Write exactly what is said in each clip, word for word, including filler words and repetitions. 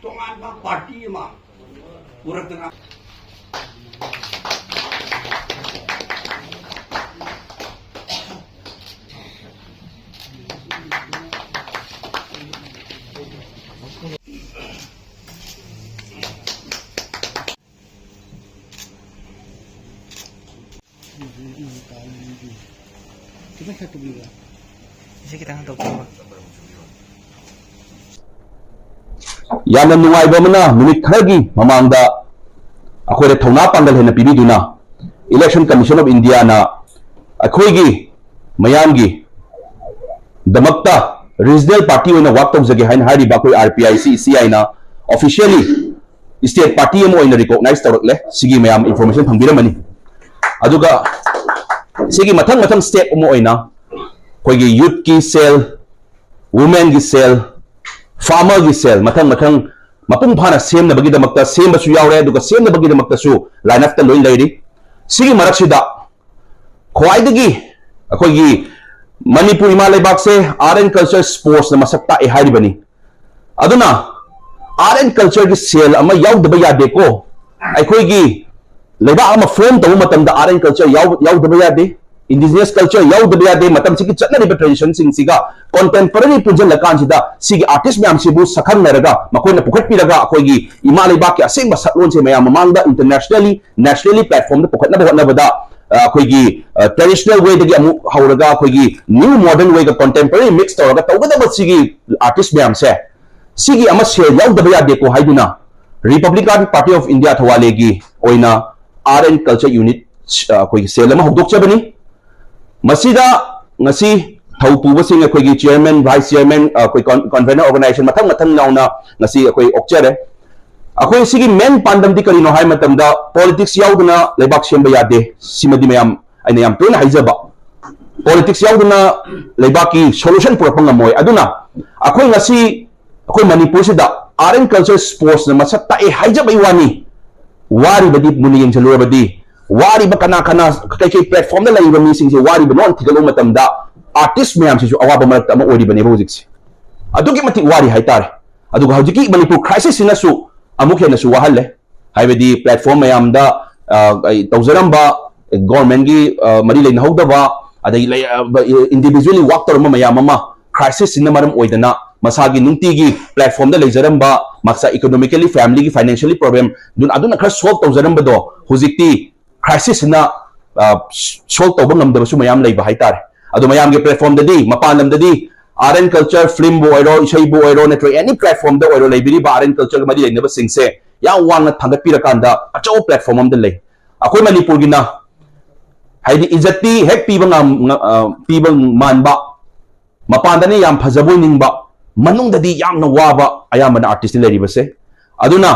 ꯇꯣꯉꯥꯟꯕ ꯄꯥꯔꯇꯤ ꯑꯃ ꯄꯨꯔꯛꯇꯅ꯫ ꯈꯤꯇꯪ ꯈꯛꯇ ꯄꯤꯕ꯫ ꯏꯁꯩ ꯈꯤꯇꯪ ꯍꯟꯗꯣꯛꯄꯤꯌꯣ꯫ ꯌꯥꯝꯅ ꯅꯨꯡꯉꯥꯏꯕ ꯑꯃꯅ, ꯅꯨꯃꯤꯠ ꯈꯔꯒꯤ ꯃꯃꯥꯡꯗ ꯑꯩꯈꯣꯏꯗ ꯊꯧꯅꯥ ꯄꯥꯡꯒꯜ ꯍꯦꯟꯅ ꯄꯤꯕꯤꯗꯨꯅ Election Commission of Indiaꯅ ꯑꯩꯈꯣꯏꯒꯤ ꯃꯌꯥꯝꯒꯤ ꯗꯃꯛꯇ regional party ꯑꯣꯏꯅ work ꯇꯧꯖꯒꯦ ꯍꯥꯏꯅ ꯍꯥꯏꯔꯤꯕ ꯑꯩꯈꯣꯏ R P I C C ꯍꯥꯏꯅ officially state party ꯑꯃ ꯑꯣꯏꯅ recognize ꯇꯧꯔꯛꯂꯦ꯫ ꯁꯤꯒꯤ ꯃꯌꯥꯝ information ꯐꯪꯕꯤꯔꯝꯃꯅꯤ꯫ ꯑꯗꯨꯒ ꯁꯤꯒꯤ ꯃꯊꯪ ꯃꯊꯪ step ꯑꯃ ꯑꯣꯏꯅ ꯑꯩꯈꯣꯏꯒꯤ youthꯀꯤ cell, womenꯒꯤ cell, farmerꯒꯤ cell ꯃꯊꯪ ꯃꯊꯪ ꯃꯄꯨꯡ ꯐꯥꯅ ꯁꯦꯝꯅꯕꯒꯤꯗꯃꯛꯇ ꯁꯦꯝꯕꯁꯨ ꯌꯥꯎꯔꯦ, ꯑꯗꯨꯒ ꯁꯦꯝꯅꯕꯒꯤꯗꯃꯛꯇꯁꯨ line upꯇ ꯂꯣꯏ ꯂꯩꯔꯤ꯫ ꯁꯤꯒꯤ ꯃꯔꯛꯁꯤꯗ ꯈ꯭ꯋꯥꯏꯗꯒꯤ ꯑꯩꯈꯣꯏꯒꯤ ꯃꯅꯤꯄꯨꯔ ꯏꯃꯥ ꯂꯩꯕꯥꯛꯁꯦ Art and Culture Sportsꯅ ꯃꯁꯛ ꯇꯥꯛꯑꯦ ꯍꯥꯏꯔꯤꯕꯅꯤ꯫ ꯑꯗꯨꯅ Art and Cultureꯒꯤ cell ꯑꯃ ꯌꯥꯎꯗꯕ ꯌꯥꯗꯦꯀꯣ꯫ ꯑꯩꯈꯣꯏꯒꯤ ꯂꯩꯕꯥꯛ ꯑꯃ form ꯇꯧꯕ ꯃꯇꯝꯗ Art and Culture ꯌꯥꯎ-, ꯌꯥꯎꯗꯕ ꯌꯥꯗꯦ, Indigenous culture ꯌꯥꯎꯗꯕ ꯌꯥꯗꯦ꯫ ꯃꯇꯝꯁꯤꯒꯤ ꯆꯠꯅꯔꯤꯕ traditionꯁꯤꯡꯁꯤꯒ contemporary ꯄꯨꯟꯁꯤꯜꯂꯀꯥꯟꯁꯤꯗ ꯁꯤꯒꯤ artist ꯃꯌꯥꯝꯁꯤꯕꯨ ꯁꯛꯈꯪꯅꯔꯒ ꯃꯈꯣꯏꯅ ꯄꯨꯈꯠꯄꯤꯔꯒ ꯑꯩꯈꯣꯏꯒꯤ ꯏꯃꯥ ꯂꯩꯕꯥꯛꯀꯤ ꯑꯁꯦꯡꯕ ꯁꯛꯂꯣꯟꯁꯦ ꯃꯌꯥꯝ ꯃꯃꯥꯡꯗ internationally, nationally platformꯗ ꯄꯨꯈꯠꯅꯕ ꯍꯣꯠꯅꯕꯗ, ꯑ, ꯑꯩꯈꯣꯏꯒꯤ, ꯑ, traditional wayꯗꯒꯤ ꯑꯃꯨꯛ ꯍꯧꯔꯒ ꯑꯩꯈꯣꯏꯒꯤ new modern wayꯒ contemporary mix ꯇꯧꯔꯒ ꯇꯧꯒꯗꯕ ꯁꯤꯒꯤ artist ꯃꯌꯥꯝꯁꯦ, ꯁꯤꯒꯤ ꯑꯃ cell ꯌꯥꯎꯗꯕ ꯌꯥꯗꯦꯀꯣ ꯍꯥꯏꯗꯨꯅ Republican Party of India ꯊꯧꯕꯥꯜꯒꯤ ꯑꯣꯏꯅ Art and Culture Unit, ꯑ, ꯑꯩꯈꯣꯏꯒꯤ cell ꯑꯃ ꯍꯧꯗꯣꯛꯆꯕꯅꯤ꯫ ꯃꯁꯤꯗ ꯉꯁꯤ ꯊꯧ ꯄꯨꯕꯁꯤꯡ ꯑꯩꯈꯣꯏꯒꯤ chairman, vice chairman, ꯑ, ꯑꯩꯈꯣꯏ con-, convener organization ꯃꯊꯪ ꯃꯊꯪ ꯌꯥꯎꯅ ꯉꯁꯤ ꯑꯩꯈꯣꯏ ꯑꯣꯛꯆꯔꯦ꯫ ꯑꯩꯈꯣꯏ ꯁꯤꯒꯤ main ꯄꯥꯟꯗꯝꯗꯤ ꯀꯔꯤꯅꯣ ꯍꯥꯏꯕ ꯃꯇꯝꯗ politics ꯌꯥꯎꯗꯅ ꯂꯩꯕꯥꯛ ꯁꯦꯝꯕ ꯌꯥꯗꯦ꯫ ꯁꯤꯃꯗꯤ ꯃꯌꯥꯝ ꯑꯩꯅ ꯌꯥꯝ ꯇꯣꯏꯅ ꯍꯥꯏꯖꯕ꯫ Politics ꯌꯥꯎꯗꯅ ꯂꯩꯕꯥꯛꯀꯤ solution ꯄꯨꯔꯛꯄ ꯉꯝꯃꯣꯏ꯫ ꯑꯗꯨꯅ ꯑꯩꯈꯣꯏ ꯉꯁꯤ ꯑꯩꯈꯣꯏ ꯃꯅꯤꯄꯨꯔꯁꯤꯗ Art and Culture Sportsꯅ ꯃꯁꯛ ꯇꯥꯛꯑꯦ ꯍꯥꯏꯖꯕꯩ ꯋꯥꯅꯤ꯫ ꯋꯥꯔꯤꯕꯗꯤ ꯃꯨꯟꯅ ꯌꯦꯡꯁꯤꯜꯂꯨꯔꯕꯗꯤ ꯋꯥꯔꯤꯕ ꯀꯅꯥ ꯀꯅꯥ, ꯀꯩꯀꯩ platformꯗ ꯂꯩꯔꯤꯕ ꯃꯤꯁꯤꯡꯁꯦ ꯋꯥꯔꯤꯕꯅꯣ ꯊꯤꯒꯠꯂꯨꯕ ꯃꯇꯝꯗ artist ꯃꯌꯥꯝꯁꯤꯁꯨ ꯑꯋꯥꯕ ꯃꯔꯛꯇ ꯑꯃ ꯑꯣꯏꯔꯤꯕꯅꯦꯕ ꯍꯧꯖꯤꯛꯁꯦ꯫ ꯑꯗꯨꯛꯀꯤ ꯃꯇꯤꯛ ꯋꯥꯔꯤ ꯍꯥꯏꯇꯥꯔꯦ꯫ ꯑꯗꯨꯒ ꯍꯧꯖꯤꯛꯀꯤ ꯃꯅꯤꯄꯨꯔ crisis ꯁꯤꯅꯁꯨ ꯑꯃꯨꯛ ꯍꯦꯟꯅꯁꯨ ꯋꯥꯍꯜꯂꯦ꯫ ꯍꯥꯏꯕꯗꯤ platform ꯃꯌꯥꯝꯗ, ꯑ, ꯑꯩ ꯇꯧꯖꯔꯝꯕ government ꯀꯤ, ꯑ, ꯃꯔꯤ ꯂꯩꯅꯍꯧꯗꯕ, ꯑꯗꯒꯤ ꯂꯩ-, ꯑ, individually work ꯇꯧꯔꯝꯕ ꯃꯌꯥꯝ ꯑꯃ crisis ꯁꯤꯅ ꯃꯔꯝ ꯑꯣꯏꯗꯅ ꯃꯁꯥꯒꯤ ꯅꯨꯡꯇꯤꯒꯤ platform ꯗ ꯂꯩꯖꯔꯝꯕ, ꯃꯁꯥ economically, family ꯒꯤ financially problem ꯑꯗꯨꯅ, ꯑꯗꯨꯅ ꯈꯔ solve ꯇꯧꯖꯔꯝꯕꯗꯣ ꯍꯧꯖꯤꯛꯇꯤ crisis ꯁꯤꯅ, ꯑ, solve ꯇꯧꯕ ꯉꯝꯗꯕꯁꯨ ꯃꯌꯥꯝ ꯂꯩꯕ ꯍꯥꯏꯇꯥꯔꯦ꯫ ꯑꯗꯣ ꯃꯌꯥꯝꯒꯤ platform ꯗꯗꯤ, ꯃꯄꯥꯟ ꯂꯝꯗꯗꯤ art and culture, film ꯕꯨ ꯑꯣꯏꯔꯣ, ꯏꯁꯩꯕꯨ ꯑꯣꯏꯔꯣ, ꯅꯠꯇ꯭ꯔꯒ any platform ꯗ ꯑꯣꯏꯔꯣ, ꯂꯩꯕꯤꯔꯤꯕ art and culture ꯒ ꯃꯔꯤ ꯂꯩꯅꯕꯁꯤꯡꯁꯦ ꯌꯥꯝ ꯋꯥꯡꯅ ꯊꯥꯡꯒꯠꯄꯤꯔꯀꯥꯟꯗ ꯑꯆꯧꯕ platform ꯑꯃꯗ ꯂꯩ꯫ ꯑꯩꯈꯣꯏ ꯃꯅꯤꯄꯨꯔꯒꯤꯅ ꯍꯥꯏꯗꯤ ꯏꯖꯠꯇꯤ ꯍꯦꯛ ꯄꯤꯕ ꯉꯝ-, ꯉ-, ꯑ, ꯄꯤꯕ ꯃꯥꯟꯕ, ꯃꯄꯥꯟꯗꯅ ꯌꯥꯝ ꯐꯖꯕ ꯑꯣꯏꯅꯤꯡꯕ, ꯃꯅꯨꯡꯗꯗꯤ ꯌꯥꯝꯅ ꯋꯥꯕ ꯑꯌꯥꯝꯕꯅ artist ꯇꯤ ꯂꯩꯔꯤꯕꯁꯦ꯫ ꯑꯗꯨꯅ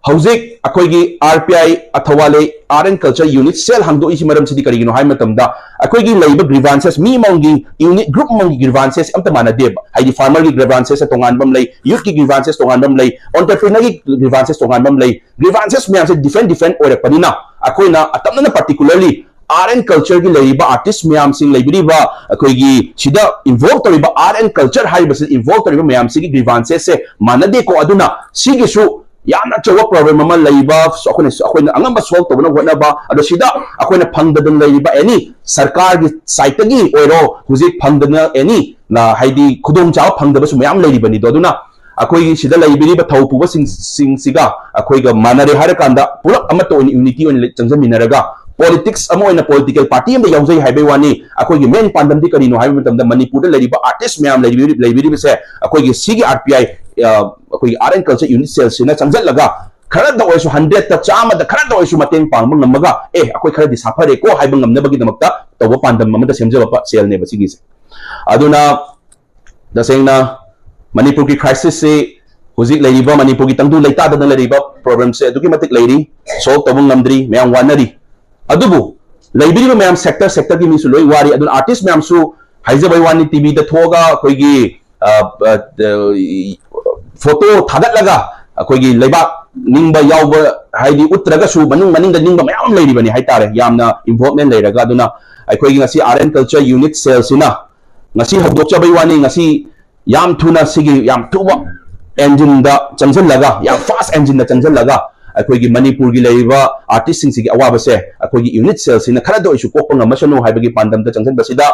ꯍꯧꯖꯤꯛ ꯑꯩꯈꯣꯏꯒꯤ R P I ꯑꯊꯋꯥꯂꯩ Art and Culture Unit cell ꯍꯥꯡꯗꯣꯛꯏꯁꯤ ꯃꯔꯝꯁꯤꯗꯤ ꯀꯔꯤꯒꯤꯅꯣ ꯍꯥꯏꯕ ꯃꯇꯝꯗ, ꯑꯩꯈꯣꯏꯒꯤ ꯂꯩꯔꯤꯕ grievances, ꯃꯤ ꯑꯃꯃꯝꯒꯤ unit, group ꯑꯃꯃꯝꯒꯤ grievances ꯑꯝꯇ ꯃꯥꯟꯅꯗꯦꯕ꯫ ꯍꯥꯏꯗꯤ farmer ꯒꯤ grievances ꯇꯣꯉꯥꯟꯕ ꯑꯃ ꯂꯩ, youth ꯀꯤ grievances ꯇꯣꯉꯥꯟꯕ ꯑꯃ ꯂꯩ, entrepreneur ꯒꯤ grievances ꯇꯣꯉꯥꯟꯕ ꯑꯃ ꯂꯩ꯫ Grievances ꯃꯌꯥꯝꯁꯦ different different ꯑꯣꯏꯔꯛꯄꯅꯤꯅ ꯑꯩꯈꯣꯏꯅ ꯑꯇꯝꯅꯅ particularly art and culture ꯒꯤ ꯂꯩꯔꯤꯕ artist ꯃꯌꯥꯝꯁꯤꯡ, ꯂꯩꯕꯤꯔꯤꯕ ꯑꯩꯈꯣꯏꯒꯤ ꯁꯤꯗ involve ꯇꯧꯔꯤꯕ art and culture ꯍꯥꯏꯔꯤꯕꯁꯤꯗ involve ꯇꯧꯔꯤꯕ ꯃꯌꯥꯝꯁꯤꯒꯤ grievances ꯁꯦ ꯃꯥꯟꯅꯗꯦꯀꯣ꯫ ꯑꯗꯨꯅ ꯁꯤꯒꯤꯁꯨ ꯌꯥꯝꯅ ꯑꯆꯧꯕ problem ꯑꯃ ꯂꯩꯕ, ꯑꯩꯈꯣꯏꯅ, ꯑꯩꯈꯣꯏꯅ ꯑꯉꯝꯕ solve ꯇꯧꯅꯕ ꯍꯣꯠꯅꯕ, ꯑꯗꯣ ꯁꯤꯗ ꯑꯩꯈꯣꯏꯅ ꯐꯪꯗꯗꯅ ꯂꯩꯔꯤꯕ any ꯁꯔꯀꯥꯔꯒꯤ side ꯇꯒꯤ ꯑꯣꯏꯔꯣ, ꯍꯧꯖꯤꯛ ꯐꯪꯗꯅ any, ꯅ, ꯍꯥꯏꯗꯤ ꯈꯨꯗꯣꯡꯆꯥꯕ ꯐꯪꯗꯕꯁꯨ ꯃꯌꯥꯝ ꯂꯩꯔꯤꯕꯅꯤꯗꯣ꯫ ꯑꯗꯨꯅ ꯑꯩꯈꯣꯏꯒꯤ ꯁꯤꯗ ꯂꯩꯕꯤꯔꯤꯕ ꯊꯧ ꯄꯨꯕꯁꯤꯡ, ꯁꯤꯡꯁꯤꯒ ꯑꯩꯈꯣꯏꯒ ꯃꯥꯟꯅꯔꯦ ꯍꯥꯏꯔꯀꯥꯟꯗ ꯄꯨꯂꯞ ꯑꯃꯠꯇ ꯑꯣꯏꯅ unity ꯑꯣꯏꯅ ꯂꯩ-, ꯆꯪꯁꯤꯟꯃꯤꯟꯅꯔꯒ politics ꯑꯃ ꯑꯣꯏꯅ political party ꯑꯃꯗ ꯌꯥꯎꯖꯩ ꯍꯥꯏꯕꯩ ꯋꯥꯅꯤ꯫ ꯑꯩꯈꯣꯏꯒꯤ main ꯄꯥꯟꯗꯝꯗꯤ ꯀꯔꯤꯅꯣ ꯍꯥꯏꯕ ꯃꯇꯝꯗ ꯃꯅꯤꯄꯨꯔꯗ ꯂꯩꯔꯤꯕ artist ꯃꯌꯥꯝ ꯂꯩꯕꯤꯔꯤ-, ꯂꯩꯕꯤꯔꯤꯕꯁꯦ ꯑꯩꯈꯣꯏꯒꯤ ꯁꯤꯒꯤ R P I, ꯑ, ꯑꯩꯈꯣꯏꯒꯤ Art and Culture Unit cell ꯁꯤꯅ ꯆꯪꯁꯤꯜꯂꯒ ꯈꯔꯗ ꯑꯣꯏꯔꯁꯨ, hundred ꯇ ꯆꯥꯝꯃꯗ ꯈꯔꯗ ꯑꯣꯏꯔꯁꯨ ꯃꯇꯦꯡ ꯄꯥꯡꯕ ꯉꯝꯃꯒ, ꯑꯦ, ꯑꯩꯈꯣꯏ ꯈꯔꯗꯤ ꯁꯥꯐꯔꯦꯀꯣ ꯍꯥꯏꯕ ꯉꯝꯅꯕꯒꯤꯗꯃꯛꯇ ꯇꯧꯕ ꯄꯥꯟꯗꯝ ꯑꯃꯗ ꯁꯦꯝꯖꯕ cell ꯅꯦꯕ ꯁꯤꯒꯤꯁꯦ꯫ ꯑꯗꯨꯅ ꯇꯁꯦꯡꯅ ꯃꯅꯤꯄꯨꯔꯒꯤ crisis ꯁꯤ ꯍꯧꯖꯤꯛ ꯂꯩꯔꯤꯕ ꯃꯅꯤꯄꯨꯔꯒꯤ ꯇꯪꯗꯨ ꯂꯩꯇꯥꯗꯅ ꯂꯩꯔꯤꯕ problem ꯁꯦ ꯑꯗꯨꯛꯀꯤ ꯃꯇꯤꯛ ꯂꯩꯔꯤ, solve ꯇꯧꯕ ꯉꯝꯗ꯭ꯔꯤ, ꯃꯌꯥꯝ ꯋꯥꯅꯔꯤ꯫ ꯑꯗꯨꯕꯨ ꯂꯩꯕꯤꯔꯤꯕ ꯃꯌꯥꯝ sector sector ꯒꯤ ꯃꯤꯁꯨ ꯂꯣꯏ ꯋꯥꯔꯤ꯫ ꯑꯗꯨꯅ artist ꯃꯌꯥꯝꯁꯨ ꯍꯥꯏꯖꯕꯩ ꯋꯥꯅꯤ, T V ꯗ ꯊꯣꯛꯑꯒ ꯑꯩꯈꯣꯏꯒꯤ, ꯑ, ꯑ, photo ꯊꯥꯒꯠꯂꯒ ꯑꯩꯈꯣꯏꯒꯤ ꯂꯩꯕꯥꯛ ꯅꯤꯡꯕ ꯌꯥꯎꯕ, ꯍꯥꯏꯗꯤ ꯎꯠꯇ꯭ꯔꯒꯁꯨ ꯃꯅꯨꯡ ꯃꯅꯤꯡꯗ ꯅꯤꯡꯕ ꯃꯌꯥꯝ ꯑꯃ ꯂꯩꯔꯤꯕꯅꯤ ꯍꯥꯏꯇꯥꯔꯦ, ꯌꯥꯝꯅ involvement ꯂꯩꯔꯒ꯫ ꯑꯗꯨꯅ ꯑꯩꯈꯣꯏꯒꯤ ꯉꯁꯤ Art and Culture Unit cell ꯁꯤꯅ ꯉꯁꯤ ꯍꯧꯗꯣꯛꯆꯕꯩ ꯋꯥꯅꯤ, ꯉꯁꯤ ꯌꯥꯝ ꯊꯨꯅ ꯁꯤꯒꯤ ꯌꯥꯝ ꯊꯨꯕ engine ꯗ ꯆꯪꯁꯤꯜꯂꯒ, ꯌꯥꯝ fast engine ꯗ ꯆꯪꯁꯤꯜꯂꯒ, ꯑꯩꯈꯣꯏꯒꯤ ꯃꯅꯤꯄꯨꯔꯒꯤ ꯂꯩꯔꯤꯕ artist ꯁꯤꯡꯁꯤꯒꯤ ꯑꯋꯥꯕꯁꯦ ꯑꯩꯈꯣꯏꯒꯤ unit cell ꯁꯤꯅ ꯈꯔꯗ ꯑꯣꯏꯁꯨ ꯀꯣꯛꯄ ꯉꯝꯃꯁꯅꯨ ꯍꯥꯏꯕꯒꯤ ꯄꯥꯟꯗꯝꯗ ꯆꯪꯁꯤꯟꯕꯁꯤꯗ,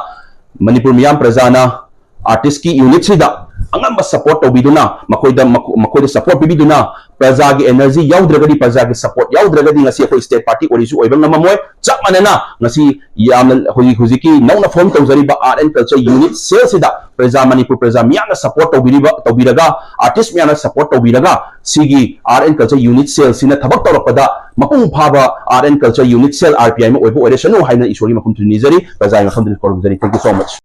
ꯃꯅꯤꯄꯨꯔ ꯃꯤꯌꯥꯝ ꯄ꯭ꯔꯖꯥꯅ artist ꯀꯤ unit ꯁꯤꯗ ꯑꯉꯝꯕ support ꯇꯧꯕꯤꯗꯨꯅ, ꯃꯈꯣꯏꯗ, ꯃꯈꯣ-, ꯃꯈꯣꯏꯗ support ꯄꯤꯕꯤꯗꯨꯅ, ꯄ꯭ꯔꯖꯥꯒꯤ energy ꯌꯥꯎꯗ꯭ꯔꯒꯗꯤ, ꯄ꯭ꯔꯖꯥꯒꯤ support ꯌꯥꯎꯗ꯭ꯔꯒꯗꯤ ꯉꯁꯤ ꯑꯩꯈꯣꯏ state party ꯑꯣꯏꯔꯤꯁꯨ ꯑꯣꯏꯕ ꯉꯝꯃꯝꯃꯣꯏ꯫ ꯆꯞ ꯃꯥꯟꯅꯅ ꯉꯁꯤ ꯌꯥꯝꯅ ꯍꯧꯖꯤꯛ, ꯍꯧꯖꯤꯛꯀꯤ ꯅꯧꯅ form ꯇꯧꯖꯔꯤꯕ Art and Culture Unit Cell ꯁꯤꯗ ꯄ꯭ꯔꯖꯥ, ꯃꯅꯤꯄꯨꯔ ꯄ꯭ꯔꯖꯥ ꯃꯤꯌꯥꯝꯅ support ꯇꯧꯕꯤꯔꯤꯕ, ꯇꯧꯕꯤꯔꯒ, artist ꯃꯌꯥꯝꯅ support ꯇꯧꯕꯤꯔꯒ, ꯁꯤꯒꯤ Art and Culture Unit Cell ꯁꯤꯅ ꯊꯕꯛ ꯇꯧꯔꯛꯄꯗ ꯃꯄꯨꯡ ꯐꯥꯕ Art and Culture Unit Cell, R P I, ꯑꯃ ꯑꯣꯏꯕ ꯑꯣꯏꯔꯁꯅꯨ ꯍꯥꯏꯅ ꯏꯁꯣꯔꯒꯤ ꯃꯐꯝꯗꯨꯗ ꯅꯤꯖꯔꯤ, ꯄ꯭ꯔꯖꯥꯒꯤ ꯃꯐꯝꯗꯨꯗ ꯈꯨꯔꯨꯝꯖꯔꯤ꯫ Thank you so much꯫